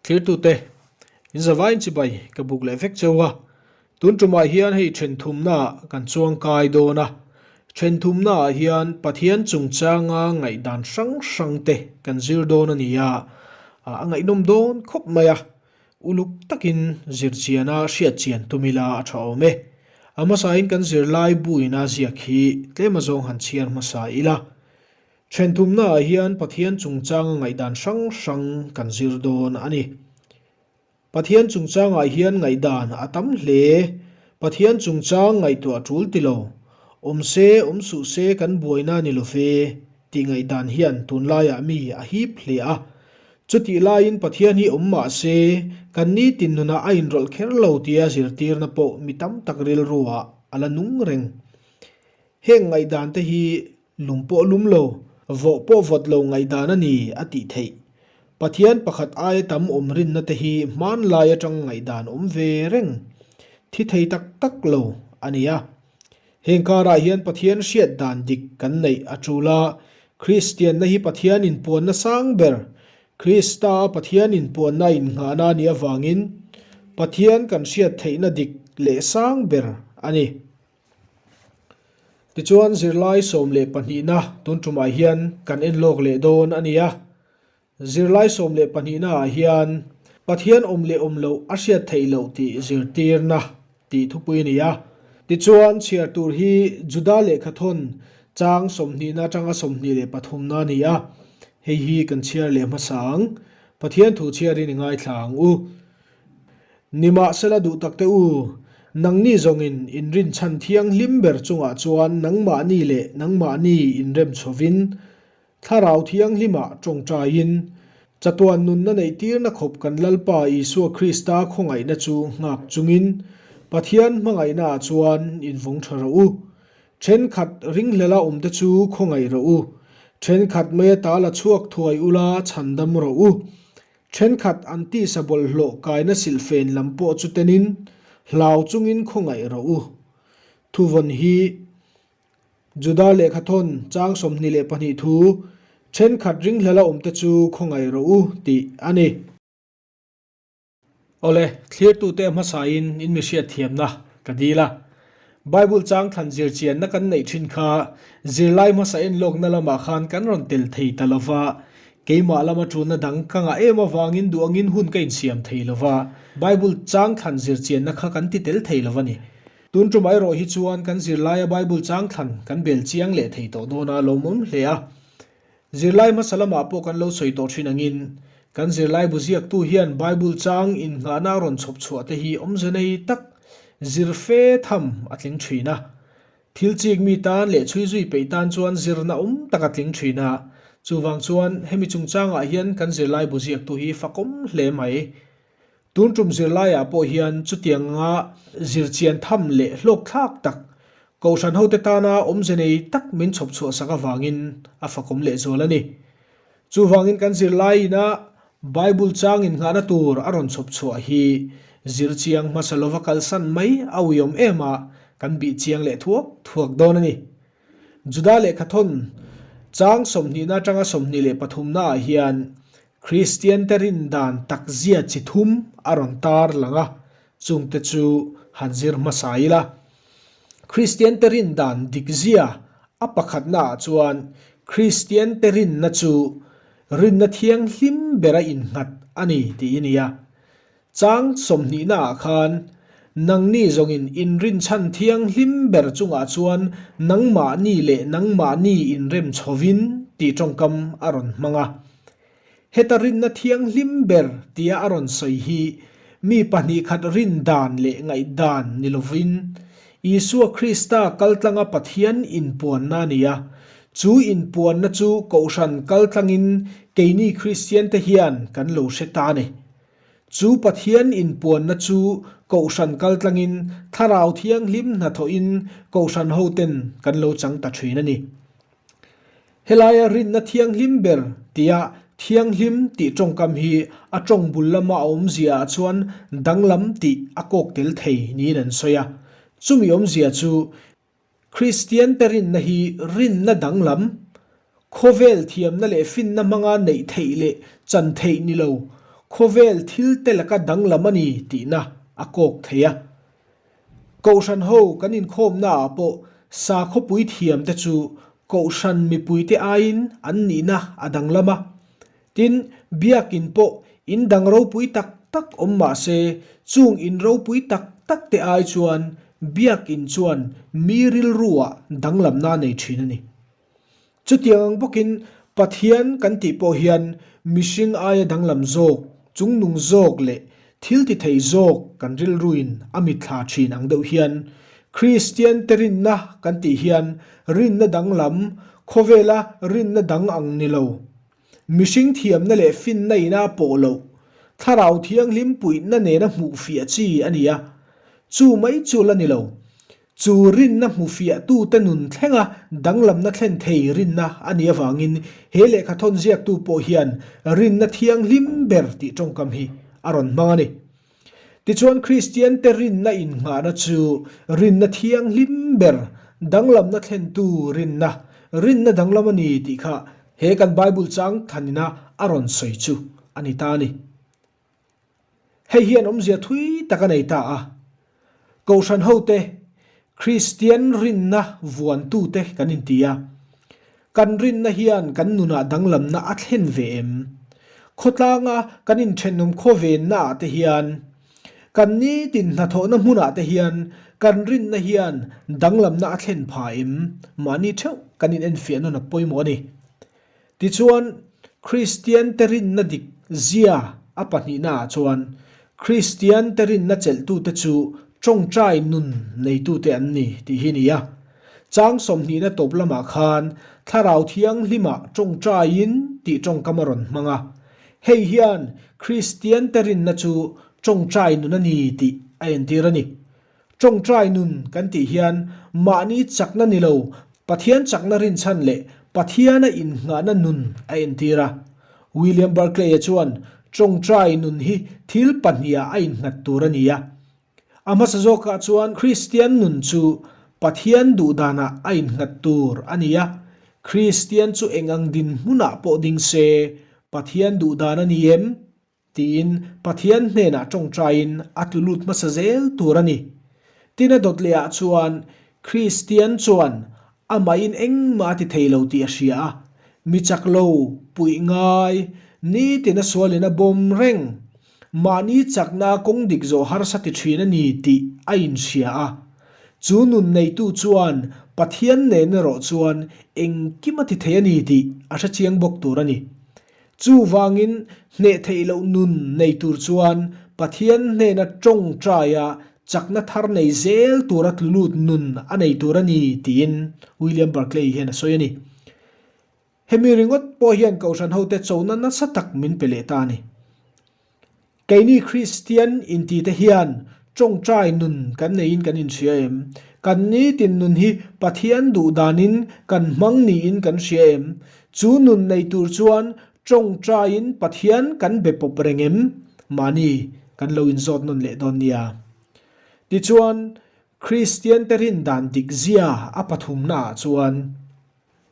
Thlirtute, in zavaiin chibai ka buk leh vek cheu a, tun tumah hian hei thenthumnaah kan chuangkai dawn a, thenthumnaah hian Pathian chungchanga ngaihdan hrang hrangte kan zir dawn a ni a, a ngaihnawm dawn khawp mai a, uluk takin zirchiana hriatchian tum ila a tha awm e. A hmasain kan zirlai buina ziak hi tlem azawng han chhiar hmasa ila. Thenthumnaah hian Pathian chungchanga ngaihdan hrang hrang kan zir dawn a ni. Pathian chungchangah hian ngaihdan a tam hle. Pathian chungchang ngaihtuah tul ti lo. Awm se, awm suh se kan buaina ni lo ve tih ngaihdan hian tunlaiah mi a hip hle a. Chutih laiin Pathian hi awm mah se, kan nitin nunah a inrawlh kher lo tia zirtirna pawh mi tam tak rilruah a la nung reng. Heng ngaihdan te hi Lum pawh lum lo, vawh pawh vawt lo ngaihdan a ni a tih theih. Pathian pakhat aia tam awm rinna te hi hmanlai atang ngaihdan awm ve reng, thi thei tak tak lo a ni a. Heng karah hian Pathian hriat dan dik kan neih a tul a, Kristianna hi Pathian inpuanna sang ber, Krista a Pathian inpuanna innghahna a nih avangin Pathian kan hriat theihna dik leh sang ber a ni. Tichuan zirlai 12na tun tumah hian kan en lawk leh dawn a ni a. Zirlai 12na ah hian Pathian awm leh awm loh a hriat theih loh tih zirtirna tih thupui a ni a. Tichuan chhiar tur hi Juda lehkhathawn chang 20na atanga 23na a ni a. Hei hi kan chhiar leh hmasa ang. Pathian thu chhiarin i ngaithla ang u. Nimahsela duh takte u, nangni zawngin inrinchhan thianghlim ber chungah chuan nangmahni leh nangmahni inrem chhovin, Thlarau Thianghlimah tawngtaiin, chatuan nunna neihtirna khawp kan Lalpa Isua Krista khawngaihna chu nghak chungin, Pathian hmangaihnaah chuan invawng tha rawh u. Thenkhat ringhlela awmte chu khawngaih rawh u. Thenkhat mai ata la chhuak thuai ula chhandam rawh u. Thenkhat an tisa bawlhhlawh kaina silhfen lam pawh chu tenin hlau chungin khawngaih rawh u. Thuvawn hi Juda lehkhathawn chang 22 thu thenkhat ringhlel a awmte chu khawngaih rawh u tih a ni. Awle, thlirtute hmasain in mi hriatthiamna ka dil a. Bible chang thlan zir chianna kan neih thin kha zirlai hmasa en lawkna lamah khan kan rawn tel thei ta lo va, keimah lama tulna dang ka ngah em avangin duh angin hun ka insiam thei lo va, Bible chang thlan zir chianna kha kan ti tel thei lo a ni. Tun tum erawh hi chuan kan zirlaia Bible chang thlan kan bel chiang leh thei tawh dawn a lawmawm hle a. Zirlai hmasa lamah pawh kan lo sawi tawh thin angin, kan zirlaibu ziaktu hian Bible chang innghahna a rawn chhawp chhuah te hi awmze nei tak zir fe tham a tling thin a. Thil chik mi tan leh chhui zui peih tan chuan zirna awm tak a tling thin a. Chuvang chuan hemi chungchangah hian kan zirlaibu ziaktu hi fakawm hle mai. Tun tum zirlaiah pawh hian chutianga zirchian tham leh hlawkthlak tak, Kohhran hote tana awmze nei tak min chhawp chhuahsak avangin a fakawm lehzual a ni. Chuvangin kan zirlaiina Bible chang innghahna tur a rawn chhawp chhuah hi zirchiang hmasa lova kalsan mai a uiawm em a, kan bih chiang leh thuak thuak dawn a ni. Juda lehkhathawn chang 20na atanga 23na ah hian Kristiante rin dan takzia chi thum a rawn tar lang a, chungte chu han zir hmasa ila. Kristiante rin dan dikzia a pakhatnaah chuan Kristiante rinna chu rinna thianghlim bera innghat a ni tih i ni a. Chang 20naah khan nangni zawngin inrinchhan thianghlim ber chungah chuan nangmahni leh nangmahni inrem chhovin tih tawngkam a rawn hmang a. Heta rinna thianghlim ber tia a rawn sawi hi mi pahnih khat rin dan leh ngaihdan ni lovin Isua Krista kaltlanga Pathian inpuanna a ni a. Chu inpuanna chu Kohhran kaltlangin keini Kristiante hian kan lo hre ta a ni. Chu Pathian inpuanna chu Kohhran kaltlangin Thlarau Thianghlim hnathawhin Kohhran hoten kan lo chang ta thin a ni. Helaia rinna thianghlim ber tia thianghlim tih tawngkam hi a tawng bul lama a awmzia ah chuan danglam tih a kawk tel thei niin an sawi a. Chumi awmzia chu Kristiante rinna hi rinna danglam, khawvel thiamna leh finna hmanga neih theih leh chan theih ni lo. khawvel thilte laka danglam a ni tihna a kawk thei a. Kohhran ho kan inkhawmnaah pawh sakhawpui thiamte chu kohhran mipuite aiin an nihna a danglam a. Tin, biakin pawh in dang ropui tak tak awm mah se, chung in ropui tak tak te ai chuan biakin chuan mi rilruah danglamna a nei thin a ni. Chutiang ang bawkin Pathian kan tih pawh hian mihring aia danglam zawk, chungnung zawk leh thil ti thei zawk kan rilruin a mitthla thin ang deuh hian Kristian te rinna kan tih hian rinna danglam, khawvela rinna dang ang ni lo, mihring thiamna leh finna ina pawh loh, thlarau thianghlim puihna nena hmuh fiah chi a ni a, chu mai chu la ni lo. Chu rinna hmufiahtute nun thlenga danglamna thlen thei rinna a nih avangin he lehkhathawn ziaktu pawh hian rinna thianghlim ber tih tawngkam hi a rawn hmang a ni. Tichuan Kristiante rinna innghahna chu rinna thianghlim ber, danglamna thlentu rinna, rinna danglam a ni tih kha he kan Bible chang thanina a rawn sawi chu a ni ta a ni. Hei hian awmzia thui tak a nei ta a. Kohhran hote, Kristian rinna vuantute kan inti a. Kan rinna hian kan nunah danglamna a thlen ve em? Khawtlanga kan inthenawm khawvennaah te hian, kan nitin hnathawhna hmunah te hian kan rinna hian danglamna a thlen pha em? Mahni theuh kan inenfiah nawn a pawimawh a ni. Tichuan, Kristiante rinna dik zia a pahnihnaah chuan, Kristiante rinna chelhtute chu tawngtai nun neitute an ni tih hi ni a. Chang sawmhnihna tawp lamah khan Thlarau Thianghlimah tawngtaiin tih tawngkam a rawn hmang a. Hei hian Kristiante rinna chu tawngtai nun a ni tih a entir a ni. Tawngtai nun kan tih hian mahni chakna ni lo, Pathian chakna rinchhan leh Pathiana innghahna nun a entir a. William Barclay-a chuan tawngtai nun hi thil pahniha a innghat tur a ni a. A hmasa zawkah chuan Kristian nun chu Pathian duhdanah a innghat tur a ni a. Kristian chu eng ang dinhmunah pawh ding se, Pathian duhdan a ni em? Tiin Pathian hnenah tawngtaiin a tlu lut hmasa zel tur a ni. Tin a dawt lehah chuan Kristian chuan amahin engmah a ti thei lo tih a hria a, mi chak lo, puih ngai, nitin a sualin a bawm reng, mahni chakna kawng dik zawh harsa ti thin a ni tih a inhria a. Chu nun neitu chuan Pathian nen erawh chuan engkim a ti thei a ni tih a hrechiang bawk tur a ni. Chuvangin, hneh theih loh nun nei tur chuan Pathian hnena tawngtaia chakna thar nei zel tura tlu lut nun a nei tur a ni tiin William Barclay hian a sawi a ni. Hemi ringawt pawh hian Kohhran hote chona nasa tak min pe leh ta a ni. Keini Kristian intite hian tawngtai nun kan neiin kan inhria em? Kan nitin nun hi Pathian duh danin kan hmang niin kan hria em? Chu nun nei tur chuan tawngtaiin Pathian kan be pawp reng em? Mahni kan lo inzawt nawn leh dawn nia. Tichuan, Kristiante rin dan dik zia a pathumnaah chuan,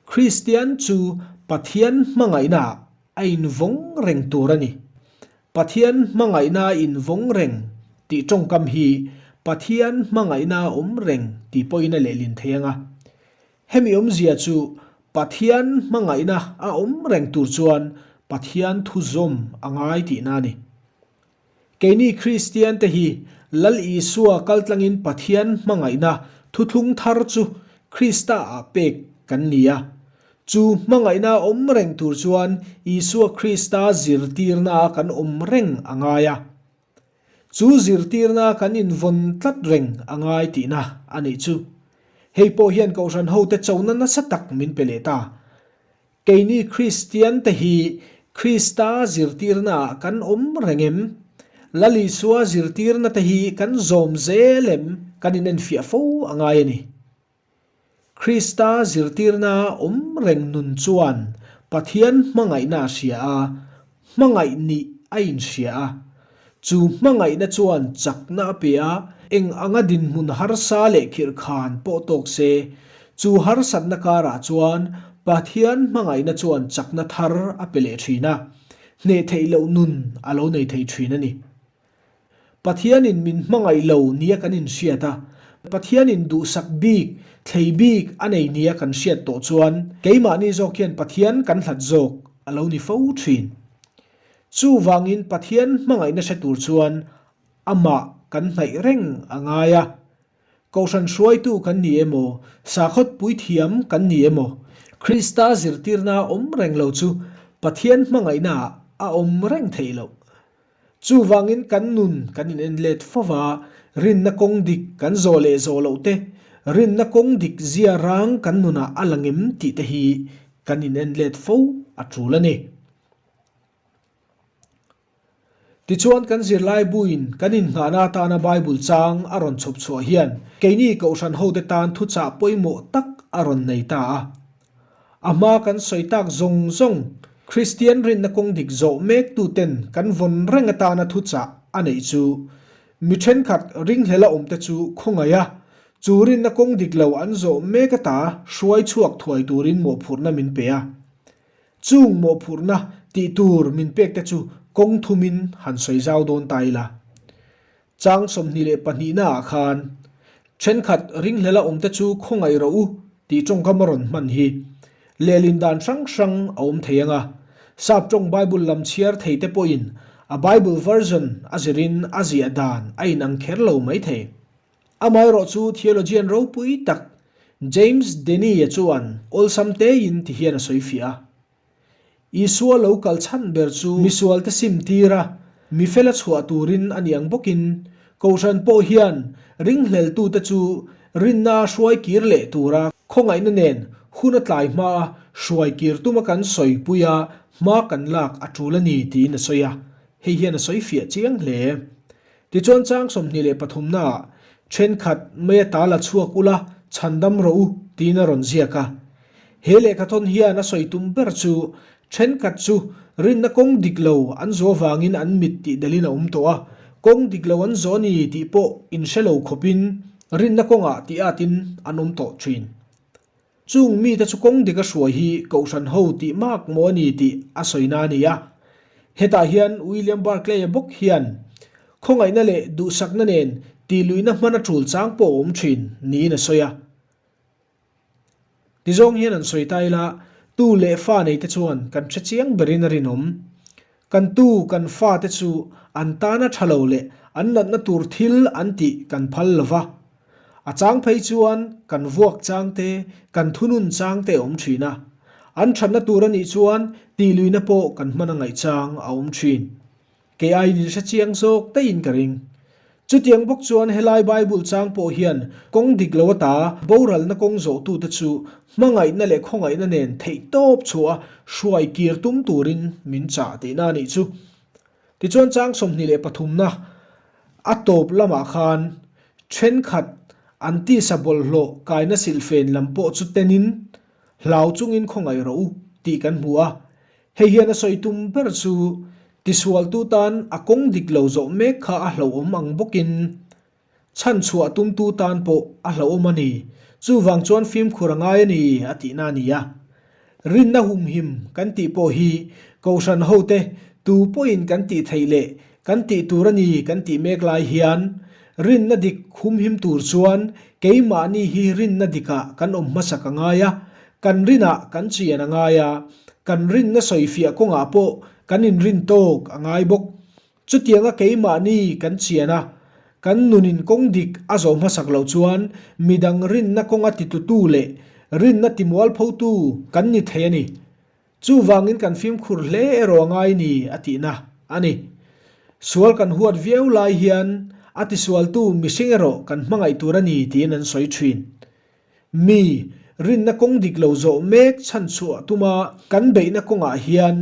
Kristian chu Pathian hmangaihnaah a invawng reng tur a ni. Pathian hmangaihna a invawng reng tih tawngkam hi Pathian hmangaihna a awm reng tih pawhin a lehlin thei ang a. Hemi awmzia chu Pathian hmangaihna a awm reng tur chuan Pathian thu zawm a ngai tihna a ni. Keini Kristiante hi Lal Isua kaltlangin Pathian hmangaihna thuthlung thar chu Krista-ah pek kan ni a. Chu hmangaihna awm reng tur chuan Isua Krista zirtirnaa kan awm reng a ngai a. Chu zirtirnaa kan invawn tlat reng a ngai tihna a nih chu. Hei pawh hian Kohhran hote chona nasa tak min pe leh ta. Keini Kristiante hi Krista zirtirnaah kan awm reng em? Lal Isua zirtirnate hi kan zawm zel em? Kan inenfiah fo a ngai a ni. Krista zirtirnaa awm reng nun chuan Pathian hmangaihna a hria a, Hmangaih nih a inhria a. Chu hmangaihna chuan chakna a pe a, eng anga dinhmun harsa leh khirhkhan pawh tawk se, chu harsatna karah chuan Pathian hmangaihna chuan chakna thar a pe leh thin a. hneh theih loh nun a lo nei thei thin a ni. Pathianin min hmangaih lo nia kan inhriat a, Pathianin duhsak bik, thlei bik a nei nia kan hriat tawh chuan keimahni zawk hian Pathian kan hlat zawk a lo ni fo thin. Chuvangin Pathian hmangaihna hre tur chuan amah kan hnaih reng a ngai a. Kohhran hruaitu kan ni emaw, sakhawt puithiam kan ni emaw, Krista zirtirna awm reng lo chu Pathian hmangaihnaah a awm reng theih loh. Chuvangin kan nun kan in en let fo va, rinna kawng dik kan zawh leh zawh loh te, rinna kawng dik zia rang kan nunah a la ngem tih te hi kan in en let fo a tul a ni. Tichuan kan zirlai buin kan innghahna atana Bible chang a rawn chhawp chhuah hian keini Kohhran hote tan thuchah pawimawh tak a rawn nei ta a. A hma kan sawi tak zawng zawng Kristian rinna kawng dik zawh mektuten kan vawn reng atana thuchah a neih chu mi thenkhat ringhlela awmte chu khawngaih a, chu rinna kawng dik lo an zawh mek ata hruai chhuak thuai turin mawhphurhna min pe a. Chung mawhphurhna tih tur min pekte chu kawng thumin han sawi zau dawn ta ila. Chang 22 naah khan, Thenkhat ringhlela awmte chu khawngaih rawh u tih tawngkam a rawn hman hi. Lehlin dan hrang hrang a awm thei ang a, Sap tawng Bible lam chhiar thei te pawhin a Bible version a zirin a ziah dan a inang kher lo mai thei. Amaherawh chu theologian ropui tak James Denney-a chuan awlsam tein ti hian a sawi fiah a. Isua lo kal chhan ber chu misualte sim tir a, mi fela chhuah turin a ni ang bawkin, Kohhran pawh hian ringhleltute chu rinna hruai kir leh tura khawngaihna nen hun a tlai hmaa hruai kir tuma kan sawipui a, hma kan lak a tul a ni tiin a sawi a, hei hian a sawi fiah chiang hle. Tichuan chang 23 naah thenkhat mei ata la chhuak ula chhandam rawh u tiin a rawn ziak a. He lehkhathawn hian a sawi tum ber chu thenkhat chu rinna kawng dik lo an zawh avangin an mit tih delhin a awm tawh a, kawng dik lo an zawh a ni tih pawh inhre lo khawpin rinna kawngah tih atin an awm tawh thin. Chung mite chu kawng dik a hruai hi Kohhran ho tih mak maw a ni tih a sawina a ni a. Hetah hian William Barclay-a bawk hian khawngaihna leh duhsakna nen tihluihna hman a tul chang pawh a awm thin niin a sawi a. Tizawng hian an sawi ta ila, tu leh fa neite chuan kan hre chiang berin a rinawm. Kan tu kan fate chu an tana tha lo leh an natna tur thil an tih kan phal lo va. A chang phei chuan kan vuak chang te, kan thunun chang te a awm thin a. An thatna tur a nih chuan tihluihna pawh kan hman a ngaih chang a awm thin. Kei aiin in hre chiang zawk daihin ka ring. Chutiang bawk chuan helai Bible chang pawh hian kawng dik lo ata boralna kawng zawhtute chu hmangaihna leh khawngaihna nen theihtawp chhuah a hruai kir tum turin min chah tihna a nih chu. Tichuan chang 23 na a tawp lamah khan thenkhat an tisa bawlhhlawh kaina silhfen lam pawh chu tenin hlau chungin khawngaih rawh u tih kan hmu a. Hei hian a sawi tum ber chu tisualtu tan a kawng dik lo zawh mek kha a hlauhawm ang bawkin chhan chhuah tumtu tan pawh a hlauhawm a ni. Chuvang chuan fimkhur a ngai a ni a tihna a ni a. Rinna humhim kan tih pawh hi Kohhran hote tu pawhin kan tih theih leh kan tih tur a ni kan tih mek lai hian rinna dik humhim tur chuan keimahni hi rinna dikah kan awm hmasak a ngai a, kan rinah kan chian a ngai a, kan rinna sawifiah kawngah pawh kan inrin tawk a ngai bawk. Chutianga keimahni kan chian a, kan nunin kawng dik a zawh hmasak loh chuan midang rinna kawnga titlutu leh rinna timualphotu kan ni thei a ni. Chuvangin kan fimkhur hle erawh a ngai ni a tihna a ni. Sual kan huat viau lai hian a tisualtu mihring erawh kan hmangaih tur a ni tiin an sawi thin. Mi, rinna kawng dik lo zawh mek chhanchhuah tuma kan beihna kawngah hian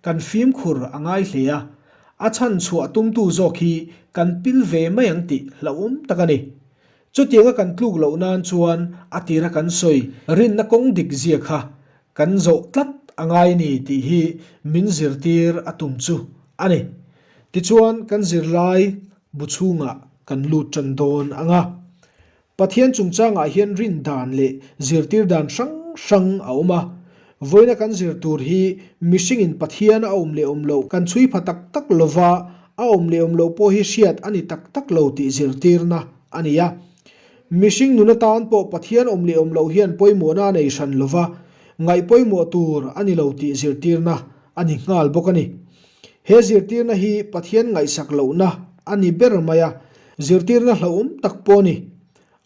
kan fimkhur a ngai hle a, a chhanchhuah tumtu zawk hi kan pil ve mai ang tih hlauhawm tak a ni. Chutianga kan tluk loh nan chuan a tira kan sawi rinna kawng dik zia kha kan zawh tlat a ngai a ni tih hi min zirtir a tum chu a ni. Tichuan kan zirlai bu chhungah kan lut tan dawn ang a. Pathian chungchangah hian rin dan leh zirtir dan hrang hrang a awm a. Vawiina kan zir tur hi mihringin Pathian a awm leh awm loh kan chhui pha tak tak lova, a awm leh awm loh pawh hi hriat a ni tak tak lo tih zirtirna a ni a. Mihring nun atan pawh Pathian awm leh awm loh hian pawimawhna a nei hran lova, ngaih pawimawh tur a ni lo tih zirtirna a ni nghal bawk a ni. He zirtirna hi Pathian ngaihsak lohna a ni ber mai a, zirtirna hlauhawm tak pawh a ni.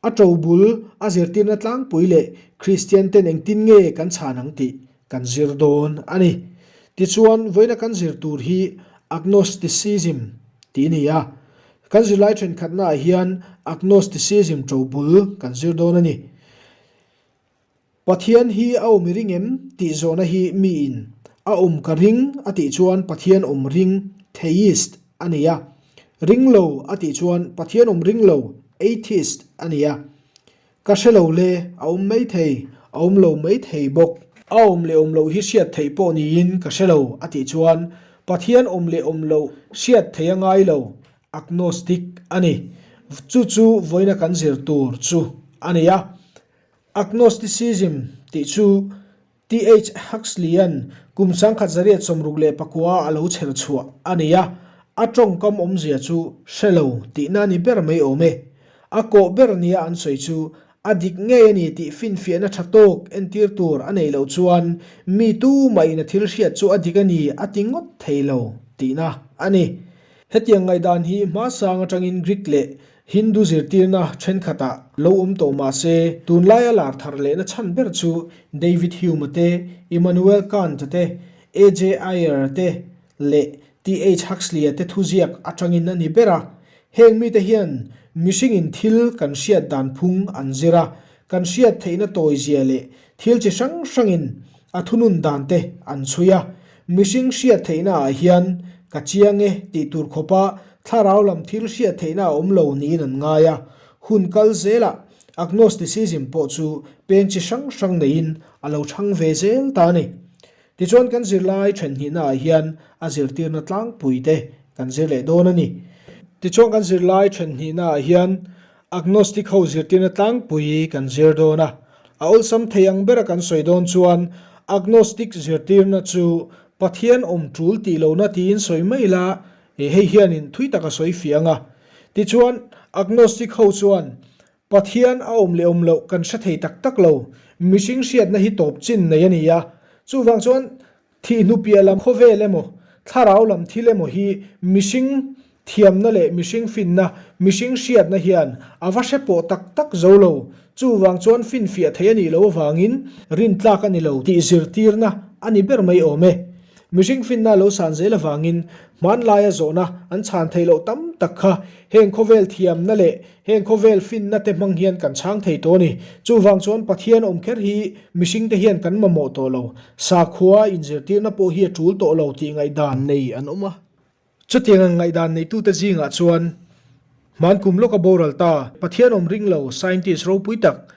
A to bul a zirtirna tlangpui leh Kristian ten engtin nge kan chhan ang tih kan zir dawn a ni. Tichuan, vawiina kan zir tur hi Agnosticism tih a ni a. Kan zirlai thenkhatnaah hian Agnosticism to bul kan zir dawn a ni. Pathian hi a awm i ring em tih zawhna hi miin a awm ka ring a tih chuan Pathian awm ring, theist, a ni a. Ring lo a tih chuan Pathian awm ring lo, atheist, a ni a. Ka hre lo le, a awm mai thei, a awm lo mai thei bawk. A awm leh awm loh hi hriat theih pawh niin ka hre lo a tih chuan Pathian awm leh awm loh hriat theih a ngai lo, agnostic, a ni. Chu chu vawiina kan zir tur chu a ni a. Agnosticism tih chu TH. Huxley-a'n kum 1969 a lo chher chhuah a ni a, a tawngkam awmzia chu hre lo tihna a ni ber mai awm e. A kawh ber nia an sawi chu a dik ngei a ni tih finfiahna tha tawk entir tur a neih loh chuan mi tumahin a thil hriat chu a dik a ni a ti ngawt thei lo tihna a ni. Hetiang ngaihdan hi hmasang atangin Greek leh Hindu zirtirna thenkhatah lo awm tawh mah se, tunlaia lar thar lehna chhan ber chu David Hume-a te, Immanuel Kant-a te, A. J. Ayer-a te leh TH. Huxley-a te thuziak atangin a ni ber a. Heng mite hian mihringin thil kan hriat dan phung an zir a, kan hriat theihna tawizia leh thil chi hrang hrangin a thunun dan te an chhui a. Mihring hriat theihna ah hian ka chiang e tih tur khawpa thlarau lam thil hriat theihna a awm lo niin an ngai a. Hun kal zelah Agnosticism pawh chu peng chi hrang hrang neiin a lo chhang ve zel ta a ni. Tichuan kan zirlai thenhnihna ah hian a zirtirna tlangpui te kan zir leh dawn a ni. Tichuan kan zirlai thenhnihna ah hian Agnostic ho zirtirna tlangpui kan zir dawn a. A awlsam thei ang bera kan sawi dawn chuan Agnostic zirtirna chu Pathian awm tul tih lohna tiin sawi mai ila hei hianin thui tak a sawi fiah ang a. Tichuan Agnostic ho chuan Pathian a awm leh awm loh kan hre thei tak tak lo. Mihring hriatna hi tawp chin nei a ni a. Chuvang chuan thih hnu piah lam khawvel emaw, thlarau lam thil emaw hi mihring thiamna leh mihring finna, mihring hriatna hian a va hre pawh tak tak zo lo. Chuvang chuan finfiah thei a nih loh avangin rintlak a ni lo tih zirtirna a ni ber mai awm e. Mihring finna lo san zel avangin hmanlaia zawhna an chhan theih loh tam tak kha heng khawvel thiamna leh heng khawvel finna te hmang hian kan chhang thei tawh a ni. Chuvang chuan Pathian awm kher hi mihring te hian kan mamawh tawh lo. Sakhua inzirtirna pawh hi a tul tawh lo tih ngaihdan nei an awm a. Chutiang ang ngaihdan neitute zingah chuan hmankum lawka boral ta Pathian awm ring lo scientist ropui tak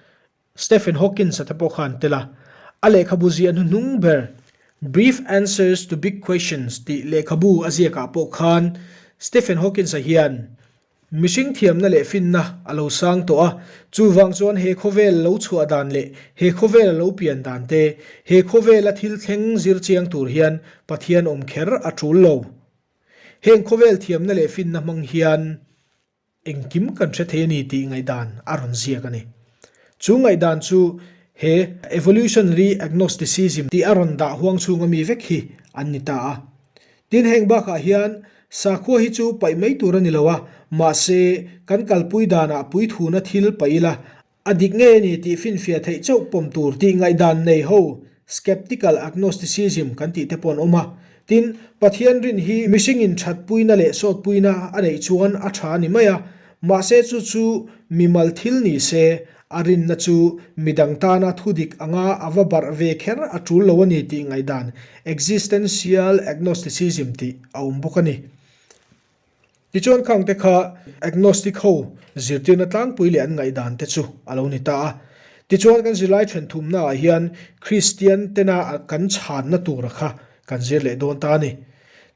Stephen Hawkins-a te pawh kha an tel a, a lehkhabu ziah hnuhnung ber Brief Answers to Big Questions tih lehkhabu a ziakah pawh khan Stephen Hawkins-a hian mihring thiamna leh finna a lo sang tawh a, chuvang chuan he khawvel lo chhuah dan leh he khawvel a lo pian dan te, he khawvela thil thleng zir chiang tur hian Pathian awm kher a tul lo. Heng khawvel thiamna leh finna hmang hian Engkim kan hre thei a ni tih ngaihdan a rawn ziak a ni. Chu ngaihdan chu he Evolutionary Agnosticism tih a rawn dah huang chhunga mi vek hi an ni ta a. Tin, heng bakah hian sakhua hi chu paih mai tur a ni lo a, mahse kan kalpui danah puithuna thil paih ila A dik ngei a ni tih finfiah theih chauh pawm tur tih ngaihdan nei ho, skeptical agnosticism, kan tih te pawh an awm a. Tin, Pathian rin hi mihringin thatpuina leh sawtpuina a neih chuan a tha a ni mai a, mahse chu chu mimal thil ni se, a rinna chu midang tana thudik anga a va barh ve kher a tul lo a ni tih ngaihdan, existential agnosticism, tih a awm bawk a ni. Tichuan khangte kha Agnostic ho zirtirna tlangpui leh an ngaihdan te chu a lo ni ta a. Tichuan kan zirlai then thumna ah hian Kristian tena kan chhanna tura kha kan zir leh dawn ta a ni.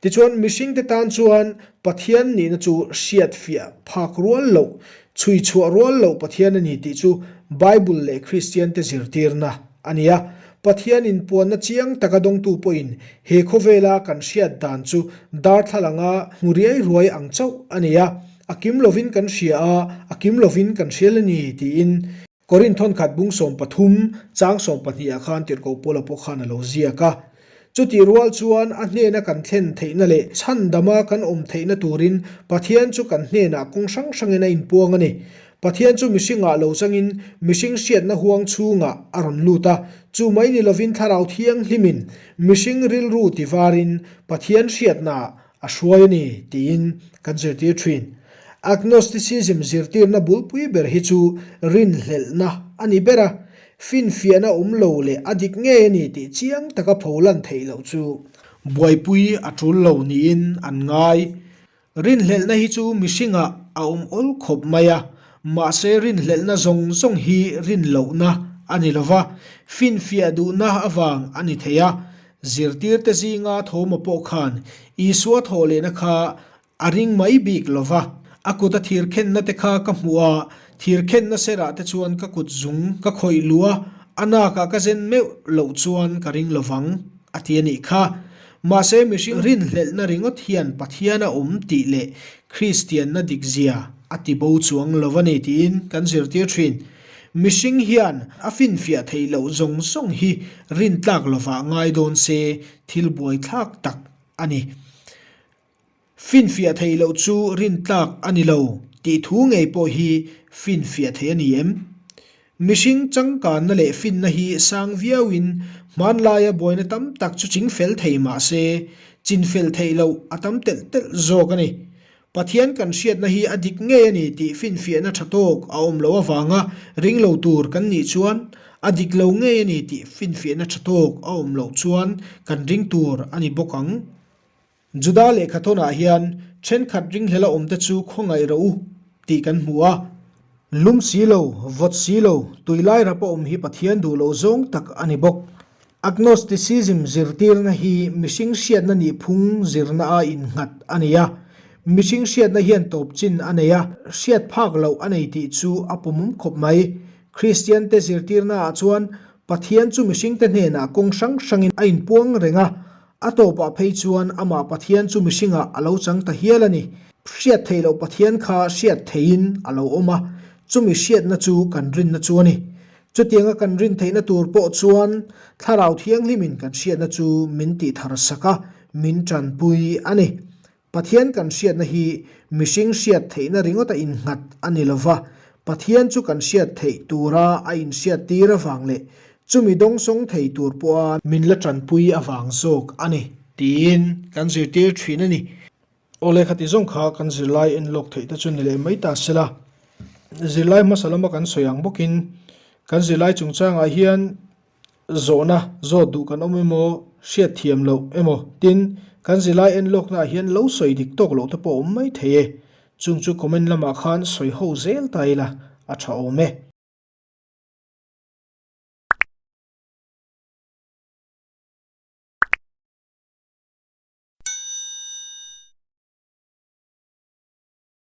Tichuan mihring te tan chuan Pathian nihna chu hriat fiah phak rual loh, chhui chhuah rual loh Pathian a ni tih chu Bible leh Kristian te zirtirna a ni a. Pathian inpuanna chiang taka dawngtu pawhin he khawvela kan hriat dan chu darthlalanga hmu riai ruai ang chauh a ni a, a kim lovin kan hria a, a kim lovin kan hrial a ni tiin Korin thawnkhat bung 13 chang 12 ah khan tirhkoh Paula pawh khan a lo ziak a. Chutih rual chuan a hnena kan thlen theihna leh chhandama kan awm theihna turin Pathian chu kan hnenah kawng hrang hrangin a inpuang a ni. Pathian chu mihringah lo changin mihring hriatna huang chhungah a rawn lut a, chu mai ni lovin Thlarau Thianghlimin mihring rilru tivarin Pathian hriatnaah a hruai a ni tiin kan zirtir thin. Agnosticism zirtirna bulpui ber hi chu rinhlelhna a ni ber a, finfiahna awm lo leh a dik ngei a ni tih chiang taka pholan theih loh chu buaipui a tul lo niin an ngai. Rinhlelhna hi chu mihringah a awm awl khawp mai a, mahse rinhlelhna zawng zawng hi rinlohna a ni lo va, finfiah duhna avang a ni thei a, Zirtirte zinga Thoma pawh khan Isua thawh lehna kha a ring mai bik lo va, a kuta thir khenna te kha ka hmuh a, thir khenna serah te chuan ka kut zung ka khawih luh a, a nakah ka zen meuh loh chuan ka ring lo vang, a ti a nih kha. Mahse mihring rinhlelhna ringawt hian Pathian a awm tih leh Kristianna dikzia a ti bo chuang lo a ni tiin kan zirtir thin. Mihring hian a finfiah theih loh zawng zawng hi rintlak lovah ngai dawn se thil buaithlak tak a ni. Finfiah theih loh chu rintlak a ni lo tih thu ngei pawh hi finfiah theih a ni em? Mihring changkanna leh finna hi sang viauin hmanlaia buaina tam tak chu chingfel thei mah se chinfel theih loh a tam telh telh zawk a ni. Pathian kan hriatna hi a dik ngei a ni tih finfiahna tha tawk a awm loh avanga ring lo tur kan nih chuan, a dik lo ngei a ni tih finfiahna tha tawk a awm loh chuan kan ring tur a ni bawk ang. Juda lehkhathawnah hian thenkhat ringhlela awmte chu khawngaih rawh u tih kan hmu a. Lum si lo, vawt si lo, tui lai rap a awm hi Pathian duh loh zawng tak a ni bawk. Agnosticism zirtirna hi mihring hriatna nihphung zirna a innghat a ni a. Mihring hriatna hian tawp chin a nei a, hriat phak loh a nei tih chu a pawmawm khawp mai. Kristiante zirtirnaah chuan Pathian chu mihringte hnenah kawng hrang hrangin a inpuang reng a, a tawpah phei chuan amah Pathian chu mihringah a lo chang ta hial a ni. Hriat theih loh Pathian kha hriat theihin a lo awm a, chumi hriatna chu kan rinna chu a ni. Chutianga kan rin theihna tur pawh chuan Thlarau Thianghlimin kan hriatna chu min tih thar sak a, min tanpui a ni. Pathian kan hriatna hi mihring hriat theihna ringawta innghat a ni lo va, Pathian chu kan hriat theih tura a inhriat tir avang leh chumi dawngsawng thei tur pawha min la tanpui avang zawk a ni tiin kan zirtir thin a ni. Aw lehkha ti zawng kha kan zirlai en lawk theih te chu ni leh mai ta se la. Zirlai hmasa lama kan sawi ang bawkin kan zirlai chungchangah hian zawhna zawt duh kan awm emaw, hriat thiam loh emaw tin kan zirlai en lawknaah hian lo sawi dik tawk loh te pawh a awm mai thei e. Chung chu comment lamah khan sawi ho zel ta ila a tha awm e.